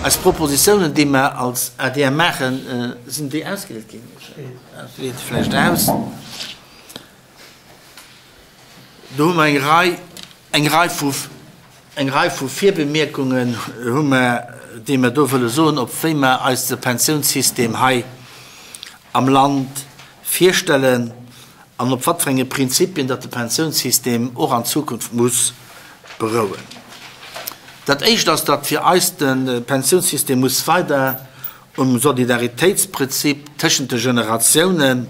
Eis Propositiounen, déi mer als adr maachen, sinn déi ausgedeelt ginn? Dat deelt vläicht aus. Do hu mer eng Rei, eng Rei vu, eng Rei vu Virbemierkungen hu mer, déi mer do wëlle soen, op wéi mer eis de Pensiounssystem hei am Land virstellen an op wat fir enge Prinzipien datt de Pensiounssystem och an Zukunft muss berouen. Dat Éischt ass, datt fir eis de Pensiounssystem muss weider um Solidaritéitsprinzip tëschent de Generatiounen,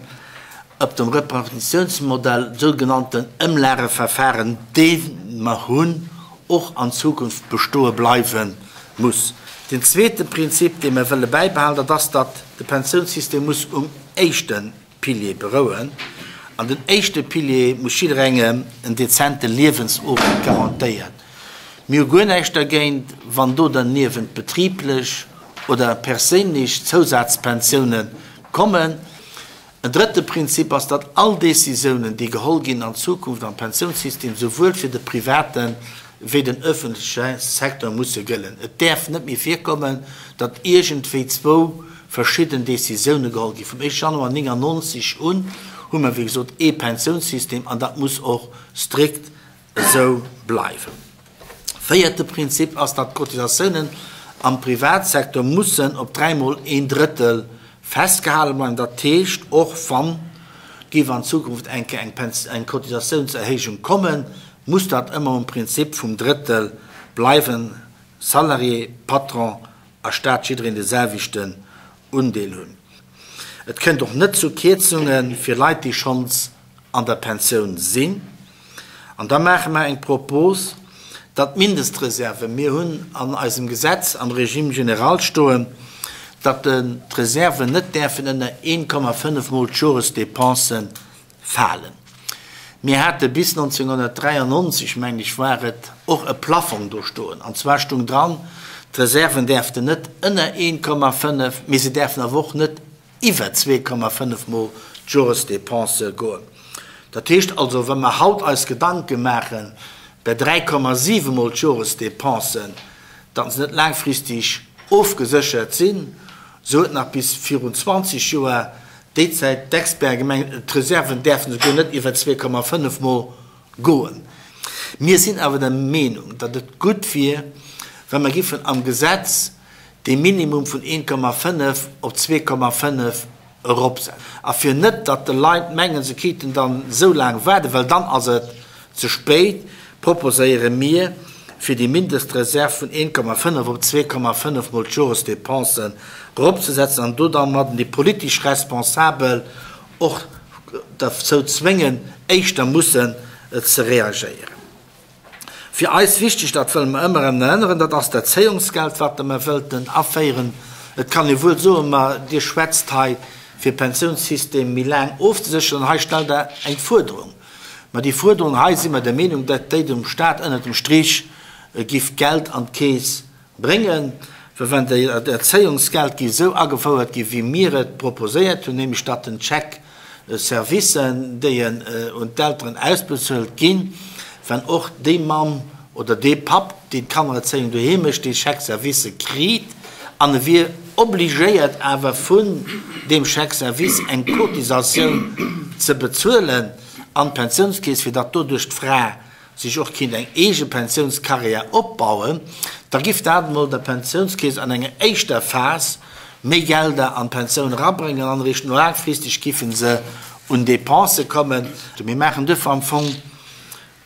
op dem Repartitiounsmodell, sougenannten Ëmlageverfahren, dee mer hunn, och an Zukunft bestoe bleiwe muss. Den zweete Prinzip, dee mer wëlle bäibehalen, dat ass, datt de Pensiounssystem muss um éischte Pilier berouen. An den éischte Pilier muss jidderengem en dezente Liewensowend garantéieren. Mir hu guer näischt dergéint, wann do derniewent betriblech oder perséinlech Zousazpensioune kommen. En drëtte Prinzip ass, datt all Décisiounen, déi geholl ginn an Zukunft am Pensiounssystem, souwuel fir de private wéi den öffentleche Secteur musse gëllen. Et däerf net méi virkommen, datt iergendwéi zwou verschidden Décisioune geholl ginn. Vum éischte Januar 99 un hu mer, wéi gesot, ee Pensiounssystem an dat muss och strikt esou bleiwen. Véierte Prinzip ass, datt d'Cotisatiounen am Privatsecteur mussen op dräimol een Drëttel festgehale bleiwen. Dat heescht, och wann géif an Zukunft eng Kéier eng Cotisatiounserhéijung kommen, muss dat ëmmer um Prinzip vum Drëttel bleiwen, Salarié, Patron a Staat, jiddereen de selwechten Undeel hunn. Et kënnt och net zu Kierzunge fir Leit, déi schonns an der Pensioun sinn. An da maache mer eng Propos, datt d'Mindestreserven, mir hunn an eisem Gesetz am Régime général stoen, datt d'Reserven net däerfen ënner 1,5 mol d'Joresdépensen falen. Mir hate bis 1993, mengen ech war et, och e Plafong do stoen. An zwar stung dran, d'Reserven däerften net ënner 1,5, mee se däerfen awer och net iwwer 2,5 mol d'Joresdépense goen. Dat heescht also, wa mer haut eis Gedanke maache bei 3,7 mol d'Joresdépensen, datt se net laangfristig ofgeséchert sinn, sou huet nach bis virun 20 Joer déi Zäit d'Experte gemengt, d'Reserven däerfen esouguer net iwwer 2,5 mol goen. Mir sinn awer der Meenung, datt et gutt wier, wa mer giffen am Gesetz dee Minimum vun 1,5 op 2,5 eropsetzen. A fir net, datt de Leit mengen, se kéinten dann esou laang waarden, well dann ass et ze spéit, proposéiere mir, fir déi Mindestreserv vun 1,5 op 2,5 mol d'Joresdepensen eropzesetzen an do dermadden déi politesch Responsabel och derzou zwéngen, éischter mussen ze reagéieren. Fir eis wichteg, dat wëlle mer ëmmer erëm erënneren, dat ass d'Erzéiungsgeld, wat mer wëllten aféieren. Et kann ee wuel soen, ma Dir schwätzt hei, fir Pensiounssystem méi laang ofzesécheren, an hei stellt Der eng Fuerderung. Ma déi Fuerderung hei, si mer der Meenung, dat déi dem Stat ënnert dem Strich giff Geld an d'Keess bréngen, well wann d'Erzéiungsgeld géif esou agefouert gi wéi mir et proposéiert hunn, nämlech datt den Chèque servicen, déi un d'Elteren ausbezuelt ginn, wann och déi Mamm oder dee Papp, deen d'Kannererzéiung doheem mécht, déi Chèque service kriit an e wier obligéiert awer vun deem Chèque service eng Cotisatioun ze bezuelen an d'Pensiounskeess, fir datt doduerch d'Fra sech och kinnt eng eege Pensiounscarrière opbauen, da giff dat emol der Pensiounskeess an enger éischter Phas méi Gelder an d'Pensioun erabréngen an eréischt no laangfristeg giffen se un Dépensë kommen. Mir maachen duerfir am Fong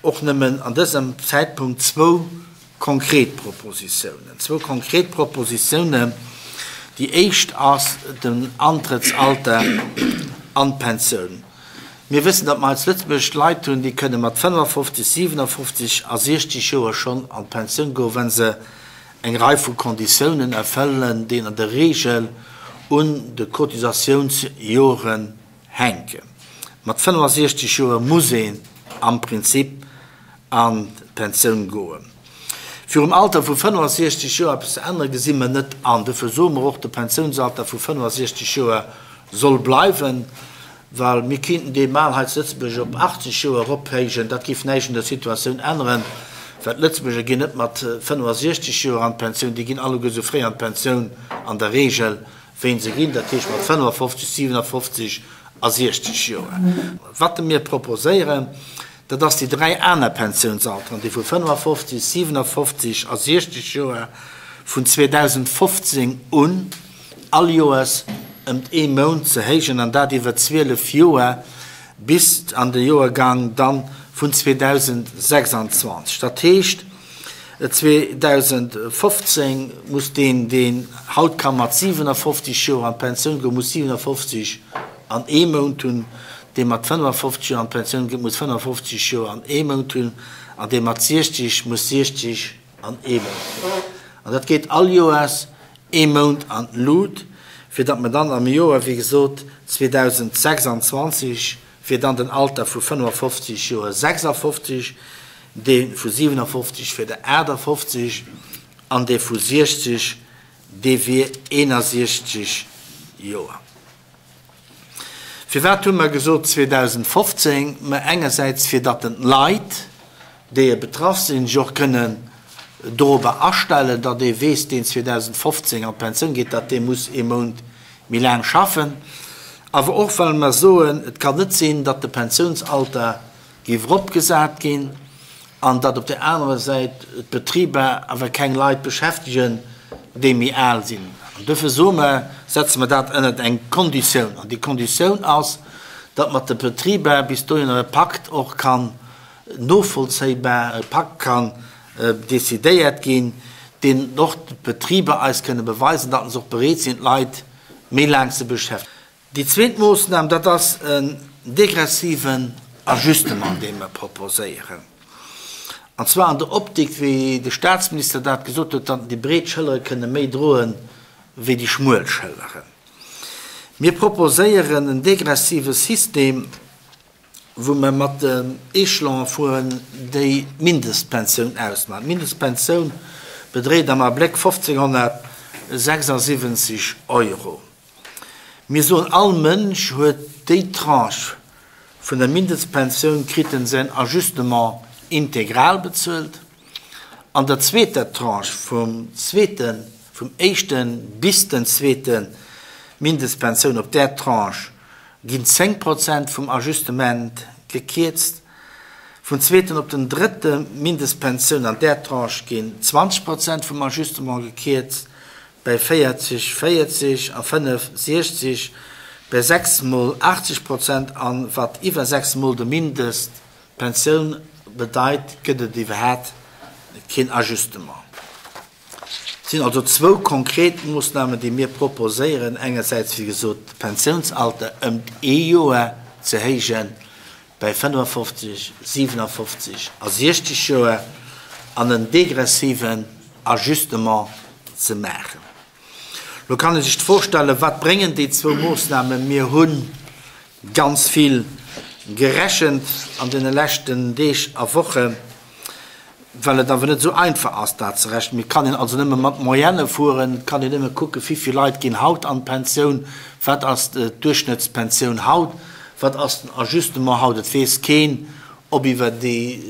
och nëmmen an dësem Zäitpunkt zwou konkret Propositiounen. Zwou konkret Propositiounen. Déi éischt ass den Antrëttsalter an d'Pensioun. Mir wëssen, datt mer hei zu Lëtzebuerg Leit hunn, déi kënne mat 55, 57 a 60 Joer schonn an d'Pensioun goen, wa se eng Rei vu Konditiounen erfëllen, déi an der Regel un de Cotisatiounsjoren hänken. Mat 65 Joer muss een am Prinzip an d'Pensioun goen. Virum Alter vu 65 Joer eppes ze ännere gesi mer net an. Dofir soe mer och, de Pensiounsalter vu 65 Joer soll bleiwen, well mir kéinten dee mal hei zu Lëtzebuerg op 80 Joer erophéijen, dat géif näischt un der Situatioun änneren. Well d'Lëtzebuerger ginn net mat 65 Joer an d'Pensioun, déi ginn alleguer esou fréi an d'Pensioun an der Regel, wéi se ginn, dat heescht mat 55, 57 a 60 Joer. Wat mir proposéieren, dat ass déi dräi aner Pensiounsalteren, déi vu 55, 57 a 60 Joer, vun 2015 un all Joers ëmt ee Mount ze héijen, an dat iwwer 12 Joer bis an de Joergang dann vun 2026. Dat heescht, 2015 muss deen, deen haut ka mat 57 Joer an d'Pensioun goen, muss 57 an ee Mount hunn, dee mat 55 Joer an d'Pensioun geet, muss 55 Joer an ee Mount hunn, an dee mat 60 muss 60 an ee Mount hunn. An dat geet all Joers ee Mount an d'Lut, fir datt mer dann am Joer, wéi gesot, 2026 wier dann den Alter vu 55 Joer 56, dee vu 57 wier der 58 an dee vu 60, dee wier 61 Joer. Firwat hu mer gesot 2015? Mä engersäits fir datt den d'Leit, déi e betraff sinn, sech och kënnen dorobber astellen, datt ee weess, deen 2015 an d'Pensioun geet, datt dee muss ee Mount méi laang schaffen. Awer och well mer soen, et kann net sinn, datt de Pensiounsalter géif eropgesat ginn an datt op där anerer Säit d'Betriber awer keng Leit beschäftegen, déi méi al sinn. An duerfir soe mer, setze mer dat ënnert eng Konditioun. An déi Konditioun ass, datt mat de Betriber bis dohinner e Pakt och kann novollzéibar, e Pakt kann decidéiert ginn, deen och d'Betriber eis kënne beweisen, datt se och bereet sinn, d'Leit méi laang ze beschäftegen. Déi zweet Moossnam, dat ass en degressiven Ajustement, dee mer proposéieren, an zwar an der Optik, wéi de Statsminister dat gesot huet, datt déi breet Schëllere kënne méi droen, wéi déi schmuel Schëlleren. Mir proposéieren en degressive System, wou mer mat den Échelone fueren, déi d'Mindestpensioun ausmaachen. D'Mindestpensioun bedréit am Abléck 1.576 Euro. Mir soen, all Mënsch huet déi Tranche vun der Mindestpensioun, kritt en säin Ajustement integral bezuelt. An der zweeter Tranche vum zweeten, vum éischte bis den zweete Mindestpensioun, op där Tranche ginn 10 Prozent vum Ajustement gekierzt. Vum zweeten op den drëtte Mindestpensioun an där Tranche ginn 20 Prozent vum Ajustement gekierzt. Bäi 40, 40 a 5, 60, bäi 6 mol 80 Prozent an wat iwwer 6 mol de Mindestpensioun bedeit, gëtt et iwwerhat keen Ajustement. Et sinn also zwou konkret Moossnamen, déi mir proposéieren, engersäits, wéi gesot, de Pensiounsalter ëmt ee Joer ze héijen, bäi 55, 57 a 60 Joer an en degressiven Ajustement ze maachen. Lo kann ee sech d'Fro stellen, Wat bréngen déi zwou Moossnamen? Mir hu ganz vill gerechent an deene leschten Deeg a Wochen. Well et awer net esou einfach ass, dat ze rechnen. Mir kann een also nëmme mat Moyenne fueren, et kann een nëmme kucken, wéi vill Leit ginn haut an d'Pensioun, wat ass d'Duerchschnëttspensioun haut, wat ass den Ajustement haut. Et weess keen, ob iwwer déi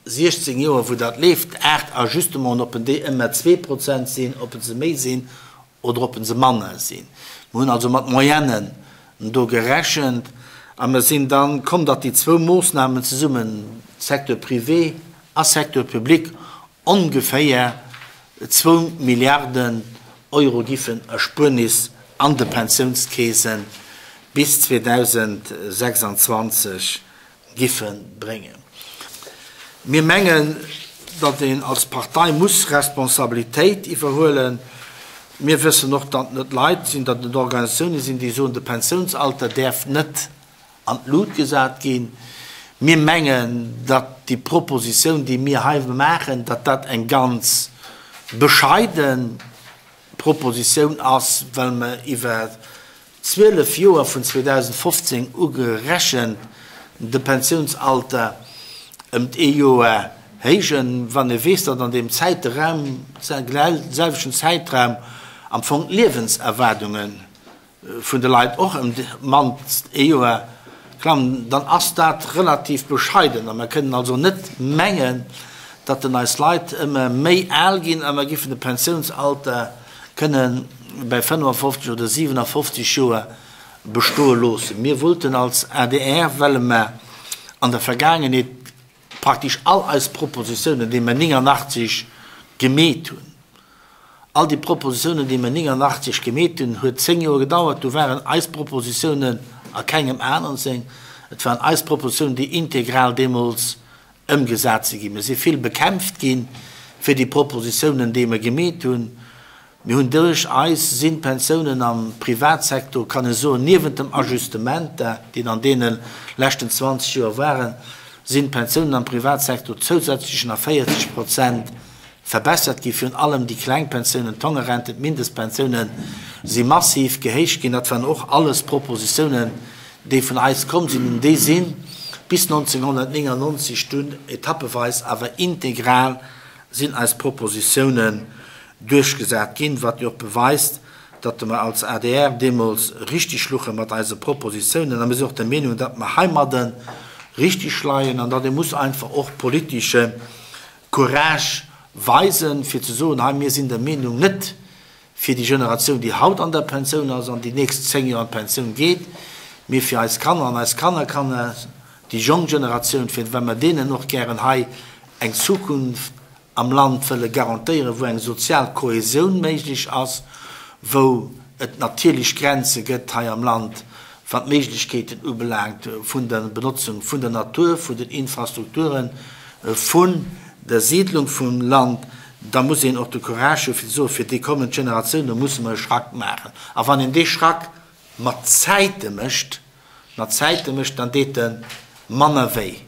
16 Joer, wou dat leeft, 8 Ajustementen, ob en déi ëmmer 2% sinn, ob se méi sinn oder ob se manner sinn. Mir hunn also mat Moyennen do gerechent a mer sinn dann komm, datt déi zwou Moossnamen zesummen, Secteur privé a Secteur public, ongeféier zwou Milliarden Euro giffen Erspuernis an de Pensiounskeese bis 2026 giffe bréngen. Mir mengen, datt een als Partei muss Responsabilitéit iwwerhuelen. Mir wëssen och, datt net Leit sinn, datt et Organisatioune sinn, déi soen, de Pensiounsalter däerf net an d'Lut gesat ginn. Mir mengen, datt déi Propositioun, déi mir hei maachen, datt dat eng ganz bescheide Propositioun ass, well mer iwwer 12 Joer vun 2015 u gerechent de Pensiounsalter ëmt ee Joer héijen, wann ee weess, datt an deem Zäiteraum, selwechten Zäitraum am Fong d'Liewenserwaardunge vun de Leit och ëm d'mannst ee Joer klammen, dann ass dat relativ bescheiden. A mer kënnen also net mengen. datt den eis Leit ëmmer méi al ginn a mer giffen de Pensiounsalter kënne bei 55 oder 57 Joer bestoe loossen. Mir wollten als adr, welle mer an der Vergaangenheet praktesch all eis Propositiounen, déi mer 89 gemeet hunn, all déi Propositiounen, déi mer 89 gemeet hunn, huet 10 Joer gedauert, du waren eis Propositiounen a kengem aneren seng, et waren eis Propositiounen, déi integral deemools ëmgesat si ginn. Mir si vill bekämpft gi fir déi Propositiounen, déi mer gemeet hunn. Mir hunn duerch eis sinn d'Pensiounen am Privatsektor, kann ee soen, niewent dem Ajustement, deen an deene leschten 20 Joer waren, sinn d'Pensiounen am Privatsektor zousätzlech nach 40 Prozent verbessert ginn. Virun allem déi kleng Pensiounen, d'Hongerrenten, d'Mindestpensiounen si massiv gehéicht ginn. Dat waren och alles Propositiounen, déi vun eis komm sinn, an déi si bis 1999 dunn etappeweis, awer integral sinn eis Propositiounen duerchgesat ginn, wat jo och beweist, datt mer als adr deemools richtig luche mat eise Propositiounen. A mir sinn och der Meenung, datt mer heimadde richtig leien an datt ee muss einfach och politesche Courage weisen, fir ze soen, hei mir sinn der Meenung, net fir déi Generatioun, déi haut an der Pensioun ass an déi nächst 10 Joer an d'Pensioun geet, mee fir eis Kanner an eis Kannerkanner, déi jonk Generatioun, fir well mer deenen och gären hei eng Zukunft am Land wëlle garantéieren, wou eng sozial Kohäsioun méiglech ass, wou et natierlech Grenze gëtt hei am Land, wat d'Méiglechkeeten ubelaangt vun der Benotzung vun der Natur, vun den Infrastrukturen, vun der Siedlung vum Land, da muss een och de Courage hu fir ze soen, fir déi kommend Generatioune musse mer e Schrack maachen. A wann een dee Schrack mat Zäite mécht, mat Zäite mécht, dann deet e manner wéi.